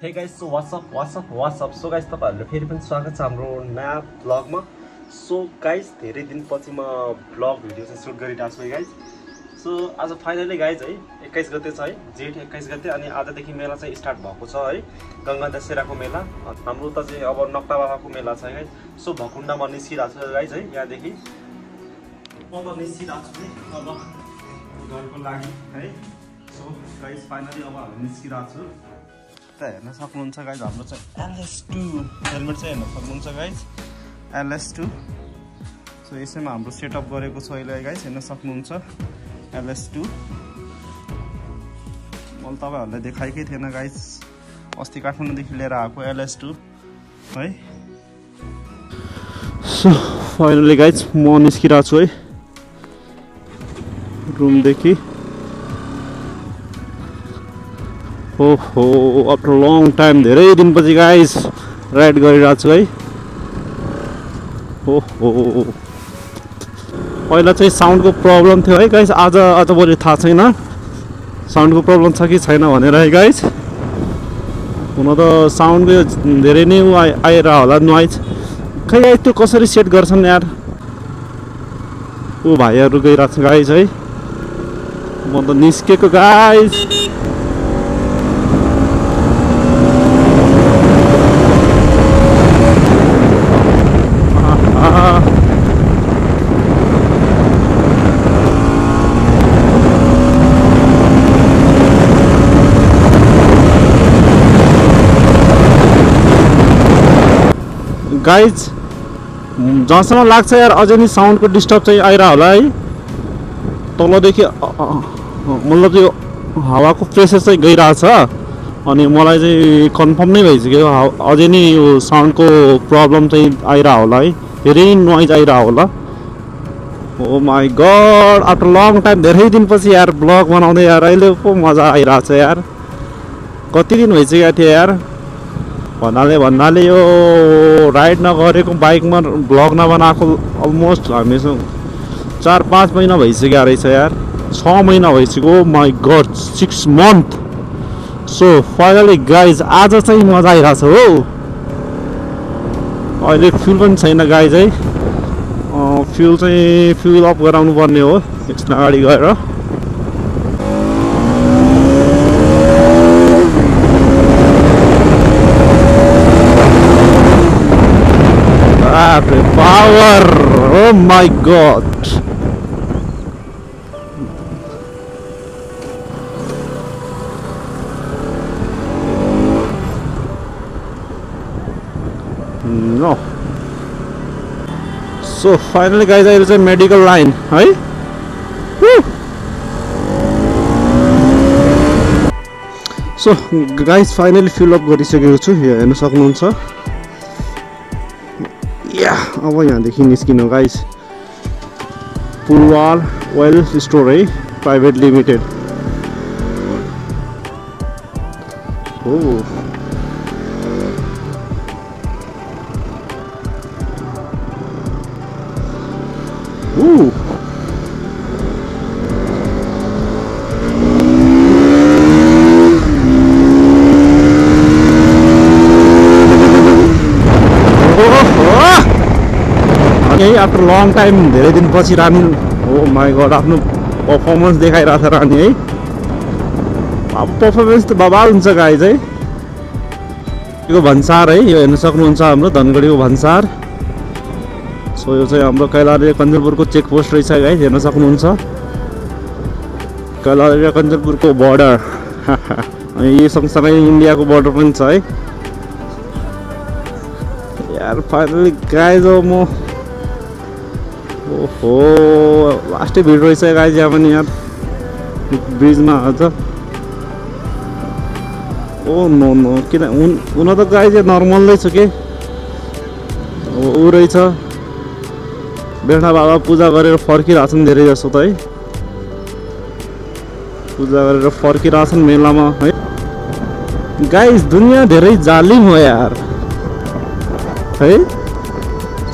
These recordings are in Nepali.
हे guys, so what's up so guys, तपाईहरुले फेरि पनि स्वागत छ हाम्रो नयाँ ब्लगमा। सो गाइस, धेरै दिनपछि म ब्लग भिडियो चाहिँ सुट गरिरहेको छु गाइस। सो आज फाइनली गाइस है 21 गते छ है, जेठ 21 गते, अनि आजदेखि मेला चाहिँ स्टार्ट भएको छ है, गंगा दशहराको मेला। हाम्रो त चाहिँ अब नक्ता बाबाको मेला छ गाइस। सो भकुण्डामा निस्किरहेको छ गाइस है, यहाँदेखि म त निस्किरहेको छु अब घरको लागि है। सो गाइस फाइनली अब हामी निस्किरहेको छु। हेर्न सक्नुहुन्छ गाइस, हाम्रो चाहिँ LS2 हेलमेट चाहिँ हेर्न सक्नुहुन्छ गाइस, LS2। सो यसैमा हाम्रो सेटअप गरेको छ अहिले गाइस, हेर्न सक्नुहुन्छ LS2। मैले तपाईहरुलाई देखाएकै थिएन गाइस, अस्ति काठमाडौँदेखि लिएर आएको LS2 है। सो फाइनली गाइस म निस्किरहेको छु है रुमदेखि। ओहो, आफ्टर लङ टाइम, धेरै दिनपछि गाइस राइड गरिरहेको छु है। ओहो, पहिला चाहिँ साउन्डको प्रब्लम थियो है गाइस, आज भोलि थाहा छैन साउन्डको प्रब्लम छ कि छैन भनेर है गाइस। हुन त साउन्डको धेरै नै आएर होला नोइज, खै गाइस त्यो कसरी सेट गर्छन् यार। ऊ भाइहरू गइरहेको छ गाइस है, म त निस्केको गाइस। गाइज जहाँसम्म लाग्छ यार अझै नि साउन्डको डिस्टर्ब चाहिँ आइरह होला है तलदेखि, मतलब त्यो हावाको प्रेसर चाहिँ गइरहेछ। अनि मलाई चाहिँ कन्फर्म नै भइसक्यो अझै नि यो साउन्डको प्रब्लम चाहिँ आइरह होला है, धेरै नोइज आइरह होला। Oh my God, after long time, धेरै दिनपछि यार ब्लग बनाउँदै यार अहिले पो मजा आइरहेछ यार। कति दिन भइसक्यो थियो यार, भन्नाले यो राइड नगरेको, बाइकमा ब्लग नबनाएको अलमोस्ट हामीसँग 4-5 महिना भइसक्यो रहेछ यार, 6 महिना भइसक्यो। My god, 6 month. So finally guys आज चाहिँ मजा आइरहेछ हो। अहिले फ्युल पनि छैन गाइज है, फ्युल अफ गराउनु पर्ने हो एकछिन अगाडि गएर। Power! Oh my god! No. So finally guys, I will say medical line, है? Woo! So guys, finally fill up गरिसकेको छु, यहाँ हेर्न सक्नुहुन्छ। अब यहाँदेखि निस्किनु गाइस, पुलवाल ओइल स्टोर है, प्राइभेट लिमिटेड हो। आफ्टर लङ टाइम, धेरै दिनपछि रानी, ओ माई गड, आफ्नो पर्फर्मेन्स देखाइरहेको छ रानी है। पर्फर्मेन्स त बबाल हुन्छ गाइज है। यो भन्सार है, यो हेर्न सक्नुहुन्छ हाम्रो धनगढीको भन्सार। सो यो चाहिँ हाम्रो कैलाली कञ्चनपुरको चेकपोस्ट रहेछ गाइज, हेर्न सक्नुहुन्छ कैलाली कञ्चनपुरको बर्डर। अनि यो सँगसँगै इन्डियाको बर्डर पनि छ है यार। फाइनली गाइज म ओहो, लास्टै भिड रहेछ गाइज यहाँ पनि यार, ब्रिजमा अझ। ओ नो, किन हुन त गाइज नर्मलै छु के, ऊ रहेछ बेठा बाबा पूजा गरेर फर्किरहेछन् धेरै जस्तो त है, पूजा गरेर फर्किरहेछन् मेलामा है गाइज। दुनियाँ धेरै जालिम हो यार है।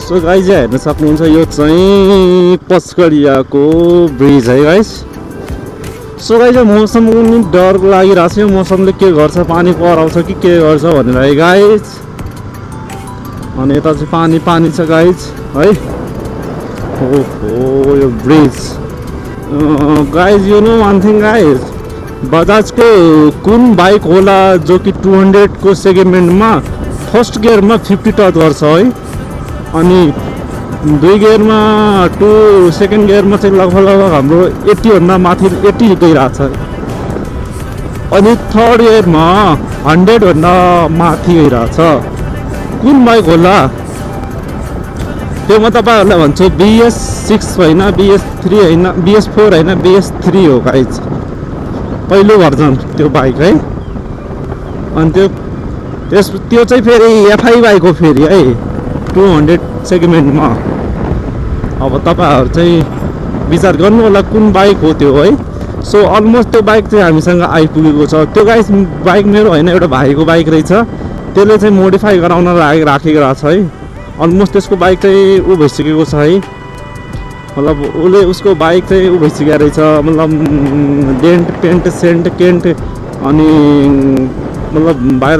सो गाइज हेर्न सक्नुहुन्छ, यो चाहिँ पचकडियाको ब्रिज है गाइस। सो गाइज मौसमको नि डर लागिरहेको छ। यो मौसमले के गर्छ, पानी पराउँछ कि के गर्छ भनेर है गाइज। अनि यता चाहिँ पानी पानी छ गाइज है। ओहो यो bridge guys. You know one thing guys, बजाजको कुन बाइक होला जो कि 200 को सेगमेन्टमा फर्स्ट गियरमा 50 टच गर्छ है, अनि 2 गियरमा सेकेन्ड गियरमा चाहिँ लगभग हाम्रो 80 भन्दा माथि 80 गइरहेको छ, अनि थर्ड गियरमा 100 भन्दा माथि गइरहेको छ। कुन बाइक होला त्यो म तपाईँहरूलाई भन्छु। BS6 होइन, BS3 होइन, BS4 होइन, BS3 हो गाइज, पहिलो भर्जन त्यो बाइक है। अनि त्यो चाहिँ फेरि FI बाइक हो फेरि है, 200 सेगमेन्टमा। अब तपाईँहरू चाहिँ विचार गर्नु होला कुन बाइक हो त्यो है। सो अलमोस्ट त्यो बाइक चाहिँ हामीसँग आइपुगेको छ। त्यो गाइस बाइक मेरो होइन, एउटा भाइको बाइक रहेछ, त्यसले चाहिँ मोडिफाई गराउन राखेको रहेछ है। अलमोस्ट त्यसको बाइक चाहिँ ऊ भइसकेको छ है, मतलब उसले उसको बाइक चाहिँ ऊ भइसकेको रहेछ, मतलब डेन्ट पेन्ट सेन्ट केन्ट, अनि मतलब बाहिर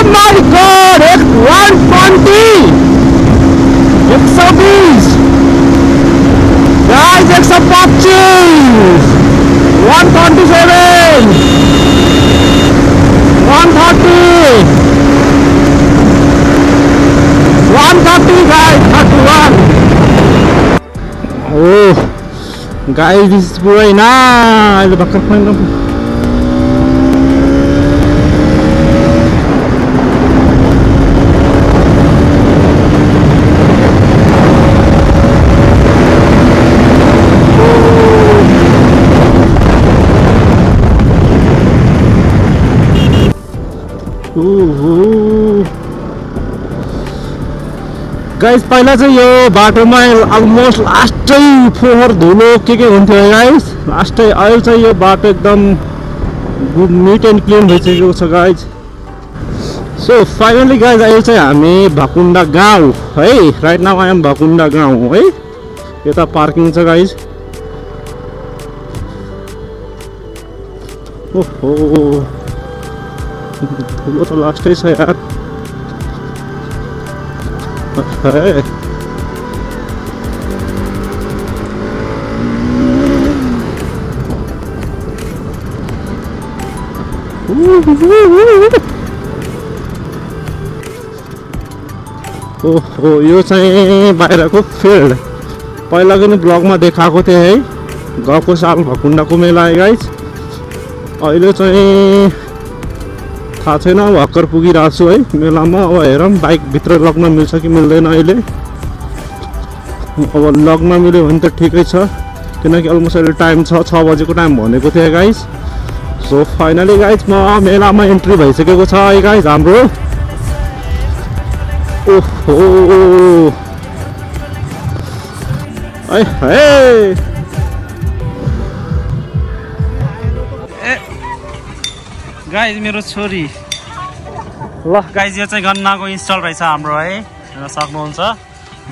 my god, 120 120 guys, 125 127 130 130 guys, 31. Oh guys, this is पुरै ना अहिले भर्खर पनि गाइस। पहिला चाहिँ यो बाटोमा अलमोस्ट लास्टै फोहोर धुलो के हुन्थ्यो है गाइस, लास्टै। अहिले चाहिँ यो बाटो एकदम गुड निट एन्ड क्लिन भइसकेको छ गाइस। सो फाइनली गाइस अहिले चाहिँ हामी भकुन्डा गाउँ है, राइट नाउ आई एम भकुन्डा गाउँ है। यता पार्किङ छ गाइस। ओहो धुलो त लास्टै छ यार है। ओहो यो चाहिँ बाहिरको फिल्ड, पहिलाको नि ब्लगमा देखाएको थिएँ है, गएको साल भकुन्डाको मेला है गाइस। अहिले चाहिँ थाहा छैन, भर्खर पुगिरहेको छु है मेलामा। अब हेरौँ बाइक भित्र लग्न मिल्छ कि मिल्दैन अहिले। अब लग्न मिल्यो भने त ठिकै छ, किनकि अलमोस्ट अहिले टाइम 6 बजेको टाइम भनेको थिएँ गाइस। सो फाइनली गाइस म मेलामा एन्ट्री भइसकेको छ है गाइस हाम्रो। ओहो ए गाइज मेरो छोरी ल गाइज, यो चाहिँ गन्नाको इन्स्टल रहेछ हाम्रो है, हेर्न सक्नुहुन्छ।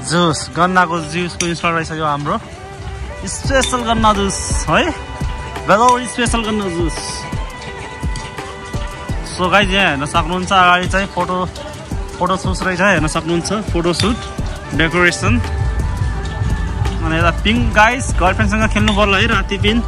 जुस गन्नाको जुसको इन्स्टल रहेछ यो हाम्रो, स्पेसल गन्ना जुस है, भेलोर स्पेसल गन्ना जुस। सो गाइज यहाँ हेर्न सक्नुहुन्छ, अगाडि चाहिँ फोटो सुट रहेछ, हेर्न सक्नुहुन्छ फोटो सुट डेकोरेसन। अनि यता पिङ्क गाइज, गर्लफ्रेन्डसँग खेल्नु पर्ला है राति पिन।